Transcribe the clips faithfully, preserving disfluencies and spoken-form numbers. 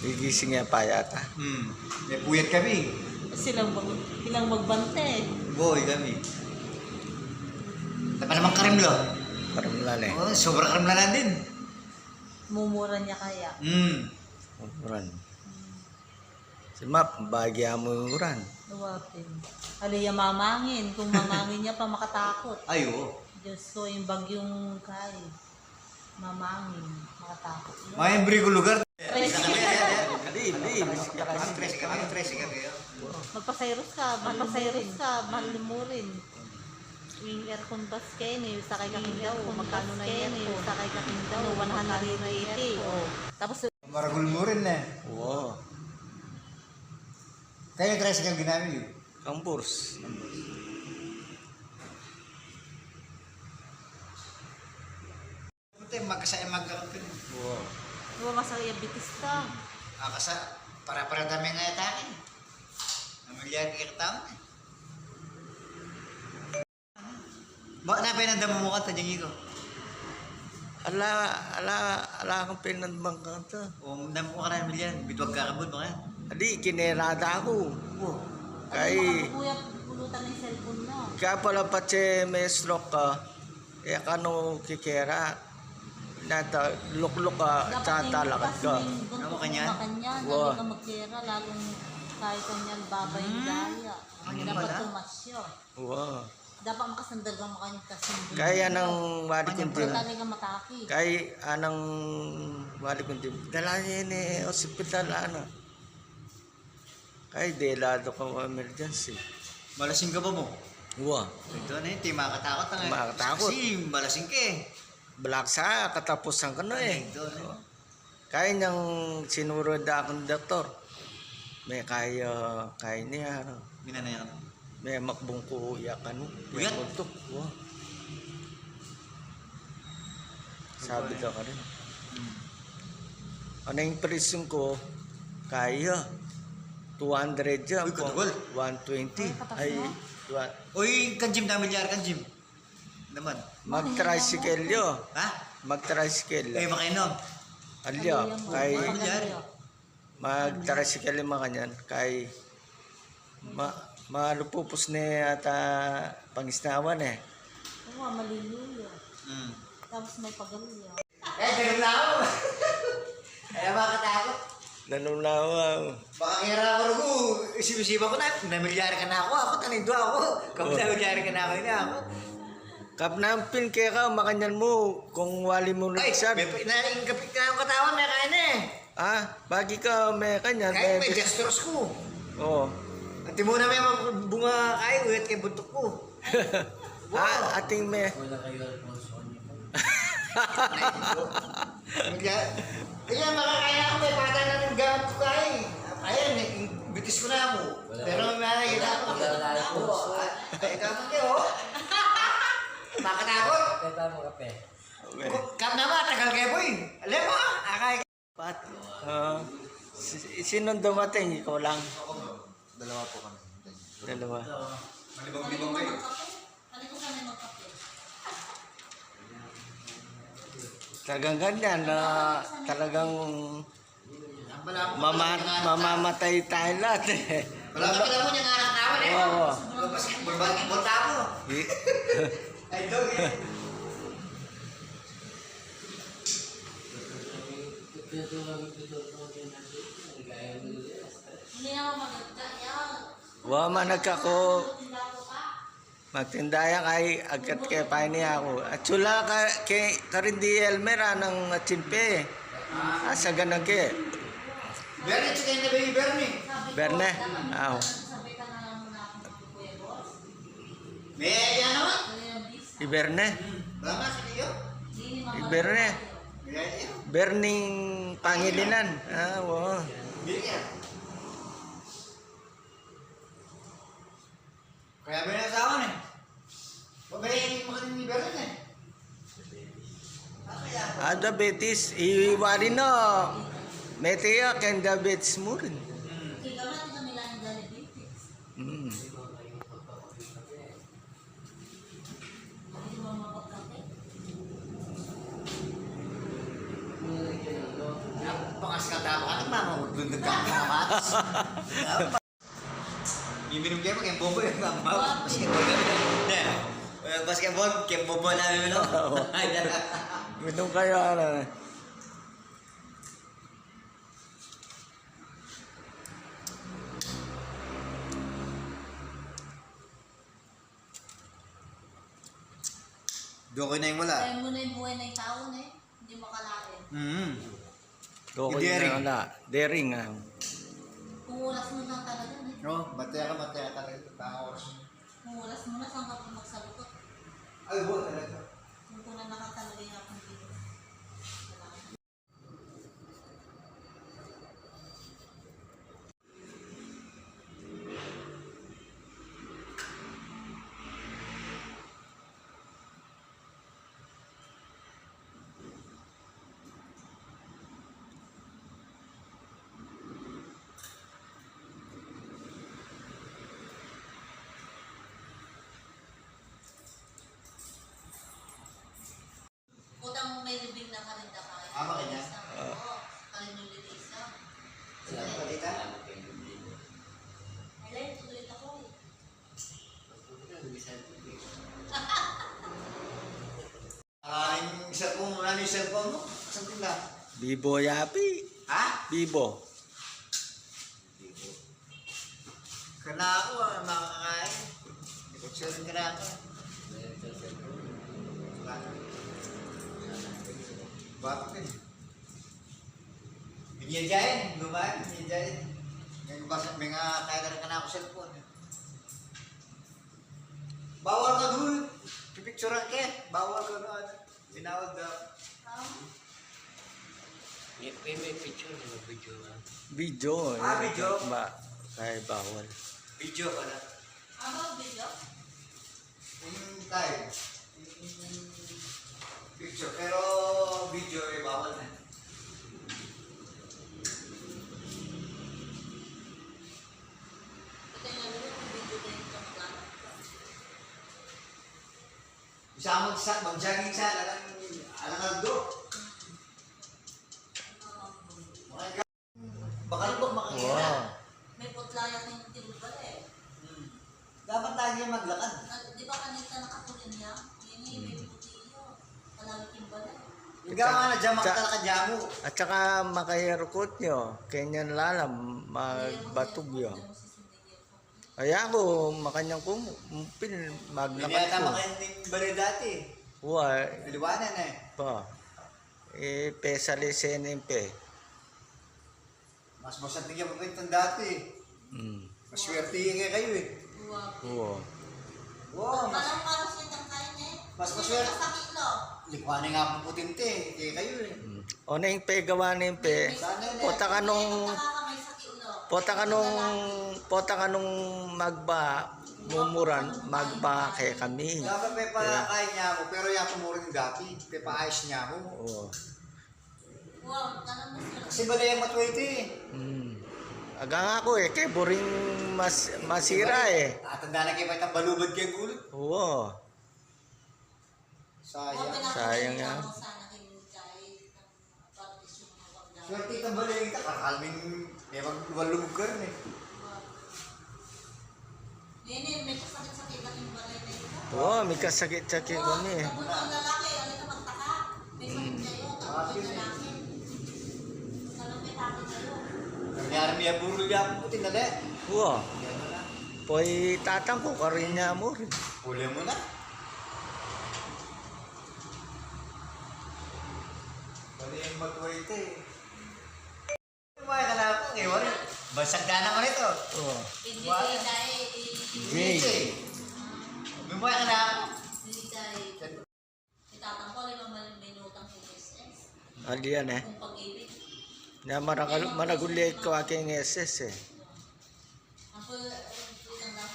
Gigising ya pa yata. Hmm. May puyat kami. Silang mag-, silang magbante. Boy kami. Tapa naman karimlo. Karimla na eh. Oh, sobra karimla na din. Mumuran niya kaya? Hmm. Mumuran. Hmm. Si Map, bagi amu uran. Luwapin. Aliya mamangin. Kung mamangin niya pa, makatakot. Ay, oo. Diyos ko, yung bagyong Kai. Mamangin, makatakot yun. Mayang brigo lugar. Tres. Hindi, hindi. Ang tres kami, ang tres kami. Magpasayros ka, magpasayros ka, mahal mo rin. Yung aircon bus kayo, eh, sakay ka King Daw, magkano na yung aircon? Sakay ka King Daw, one hundred eighty, oh. Tapos maragul mo rin eh. Wow. Kayo, tres ka ginamit yun? Amburs. Puti, magkasa-, magkakampin. Wow. Dua masaya bitis ka. Ah, kasa, para-para dami na yata eh. Namilyar kita eh. Ba, na pinandam mu kanta, Jeng Iko? Ala, ala, ala kang pinandam kanta. O, nam-, ka na, Emilian, bituag ka kabut, mga. Adi, kinerada ku. O. Kay, kuya, pulutan na yung cellphone mo. Kaya pala, patse may stroke ka, e ka no kikera. Nata, lukluk ka, tsaka talakad ka. Amo kanyan? Makanyan, lagi ka magkera, lalong kahit kanyan, babay daya. Dapat tumasyo. Wow. Dapat makasandal ka, makanyang kasandal. Kaya nang wali kung dim. Importante ka mataki. Kaya anang wali kung dim. Dala niya ini ospital, ano. Kaya delado ka wa emergency. Malasing ka ba mo? Wa. Ito na yun, di makatakot ang. Makatakot. Kasi malasing ka eh. Balak sa katapusan ka na eh. Ito na. Kaya niyang sinurod da akong doktor. May kaya, kaya niya, ano. Minanay ka na? May makbung ku ya kanu. May buntuk. Wa. Sabi da ka rin. Hmm. Ano yung presyon ko? Kaya. Two hundred yan. Uy, katagol. One twenty. Ay, one. Uy, kan gym na milyar, kan gym. Naman. Mag-tricycle yo. Ha? Mag-tricycle. Eh, makainom. Alya, kay mag-tricycle yung makanyan, kay ma-, malupupus ne ata pangisnawan eh. Oo, maliliw ya. Hmm. Tapos may pagalya. Eh, ganun na ako. Ay, makatakot. Nanulawa. Baka kaya ako rugo, isip-isipan ko na, namilyar ka na ako, ako, tanindo ako. Kami namilyar ka na ako, ini ako. Kapnampin kaya ka, makanyan mu, kung wali mu. Ay, na, ing kapit na ang katawan, may kain eh. Ah, bagi ka, may kanyan, kahit may gestures ko. Oo. Ati mo na may bunga kayo, uyat kay buntok ko. Ah, ating may. Wala kayo, Alfonso, ano po? Kaya, kaya makakaya ako, may bata na ng gamit ko ay. Ayan, eh, bitis ko na ako. Pero may makakita ako. Wala, wala, Alfonso. Ay, tama kayo, oh. Makatakot. Kape pa mo, kape. Okay. Kam naman, tagal kayo, boy. Alam mo, ah, akay. Pat, ah, si-, sinong dumating? Ikaw lang? Dalawa po kami. Dalawa. Malibang-libang kayo. Talagang ganyan na talagang mama-, mamamatay tayo lahat eh. Wala ka pala mo niyang anak naman eh. Oo. Basketball, basketball tayo. I- Ay, dog eh. Wa man nagkaku-, magtinda ya kay agkat ke pa ini aku. At sula ka, ke, karin di Elmer, anang atsin pe. Asa ganang ke. Bernie, tsaka yung nabi ni Bernie. Bernie? Aw. May idea naman. Iberne. Baka si Leo. Iberne. May idea. Berning Pangilinan. Ah, wow. Bili ka. Kaya ba yung asawa na eh? Babae yung mga ni Bernie eh. Ah, kaya. Ah, diabetes. Iwari na. Mete ya, kaya diabetes mu rin. Hmm. Ikaw na, ito nila yung diabetes. Mm. Baka Mas katama ka, mama, magdundun ka, mama. Miminum kayu, keng bobo, yung mama. Basketball kami. Hindi. Eh, basketball, keng bobo namin, no? Minum kayu, ano, eh. Dokoy na ing wala. Kaya mo na yung buhay ng tao, ne? Hindi mo akalain. Mm. Dokoy na ing wala. Daring, ah. Kung oras mo na talaga, ne? No, bate ka, bate ka talaga. Tama oras mo. Kung oras mo na, saan ka pa magsalukot? Ay, buhay talaga. Kung kuna na ka talaga yung akong video. Kutang may libing na karin da kaya. Ah, makanya? Oo, karin yung libing sa. Saan ka dito? Ay, tuloy ako eh. Ano yung cellphone mo? Ano yung cellphone mo? Saan ka? Vivo yapi. Ha? Vivo. Kanaku, ah, makakain. Ipagsabi kanaku. Bakit? Binyajain, lumayan, binyajain. May basa, may nga kaya ka rin kanaku cellphone. Bawal ka dun. Pipicturan ka. Bawal ka dun. Binawal daw. May, may, may picture, may video nga. Video, ah, eh, video. Ba, kaya bawal. Video pala. Ano, video? Yung time. Yung picture. Pero video, eh, bawal na. Pati nga, video din ito, magkano? Bisa mag-, mag-jogging sa, alang, alang aldo. Bakal po makakita. Wow. May putla yung tinubal eh. Hmm. Dapat lagi maglakad. Na, di ba kanita nakapunin niya? Ini, may puti yun. Palagi kimbal eh. Ikaw nga na dyan, makatalakad dyan mo. At saka makahirukot nyo. Kanyan lalam, magbatog yun. Ay, ako, makanyang kumu-, pin-, maglakad ko. Hindi yata makanyang bale dati. Wa. Naliwanan eh. Pa. Eh, pesali senen pe. Mas masarap yung pagkintang dati. Hmm. Maswerte yung kaya kayo eh. Wa. Wa. Wa, mas, parang parang sitang kain eh. Mas maswerte. Sakit lo. Likuan nga po puting te, kaya kayo eh. Hmm. O na yung pe, gawa na yung pe. Sana na. Pota ka nung, pota ka nung, pota ka nung magba, mumuran, magba kaya kami. Dapat pe pa kain niya mo, pero yan po murin dati, pe pa ayos niya mo. Oo. Kasi bali yung matwete. Hmm. Aga nga ako eh, kay buring mas-, masira eh. Tatanda na kayo pa itang balubad kay gulit. Oo. Sayang. Sayang yan. Swerte itang bali kita, kakalming may magwalubad ka rin eh. Nene, may kasakit-sakit na yung balay na ito. Oo, may kasakit-sakit kami eh. Tapos ang lalaki, ano ka magtaka? May sakit kayo, tapos ang lalaki. Sana may takot kayo. Nangyari niya, burol niya, puti na le. Oo. Yan na lang. Poy tatang ko, karin niya mo rin. Huli mo na. Bali yung matwerte eh. Bumaya ka na ako, eh, wari. Basag ka naman ito. Oo. Hindi, dahil, eh, Jay. Bumaya ka na ako. Hindi, dahil. Itatang ko, lima man, minutang ko S S. Adi yan, eh. Kung pag-ibig. Na maragal-, managulit ko aking S S, eh. Ako, eh, itang lang.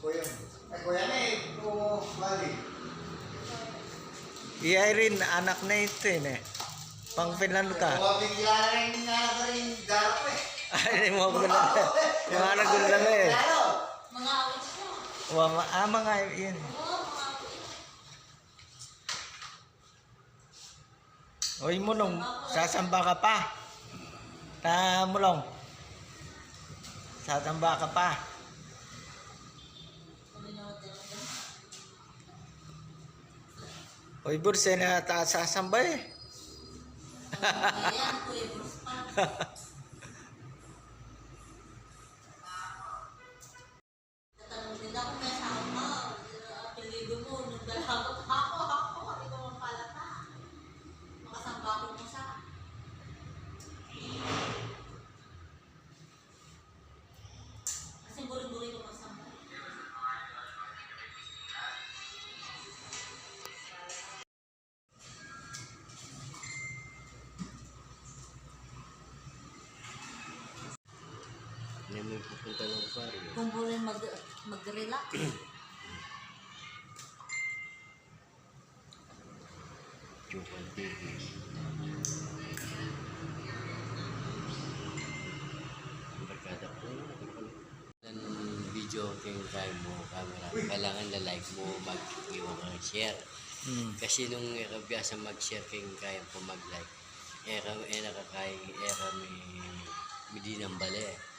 Kuya. Ay, kuya na eh. Oo, bali. I Irene, anak na ito, eh. Pang Finland ka. Oo, bigla na rin nga na rin darapo, eh. Ay, di mo ako na. Mga nagul lang, eh. Klaro. Mga awit siya. Wa-, ma-, ah, mga yun. Oo, mga awit. Oy, Mulong, sasamba ka pa? Ta, Mulong, sasamba ka pa? Oy, Burs, e na ta sasamba e. Ayan, Kuya Burs pa. Tatanungin ako, "May asawa ka? Apelyido mo, nung dalaga pa ako, ako, ako, di ko mapalata. Makasamba ko mo sa." Kasi buri-buri ko magsamba. Hindi mo pupunta ng pare. Kung buri mag-, mag-relax. Chupan T V. Barkada ko. Ang video king kay mo, camera, kailangan la-like mo, mag-iwan ka ng share. Mm. Kasi nung e ka biyasa mag-share king kay mo, mag-like, e ka, e na ka kay, e ka mi, mi di nang bale.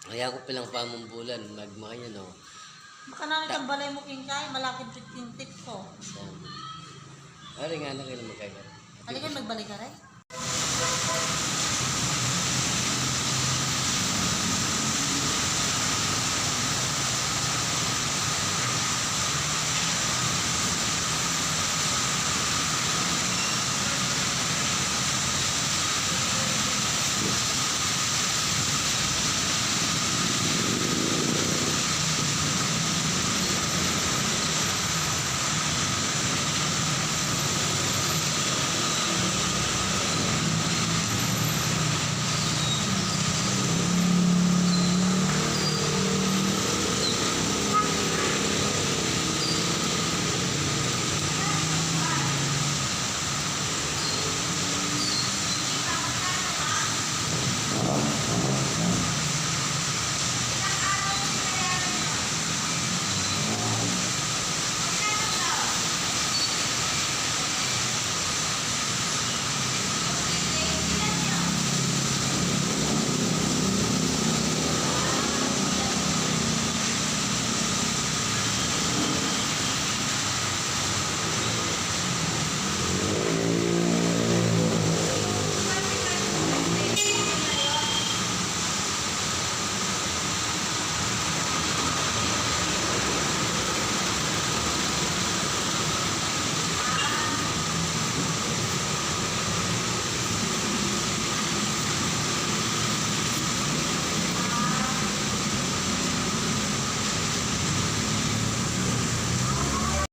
Kaya ko pilang pamumbulan, mag-, makanya, no? Baka na nang balay mo king kay, malakid king tip ko. Yan. Ari nga na kayo na magkay ka. Halika, magbalik ka rin.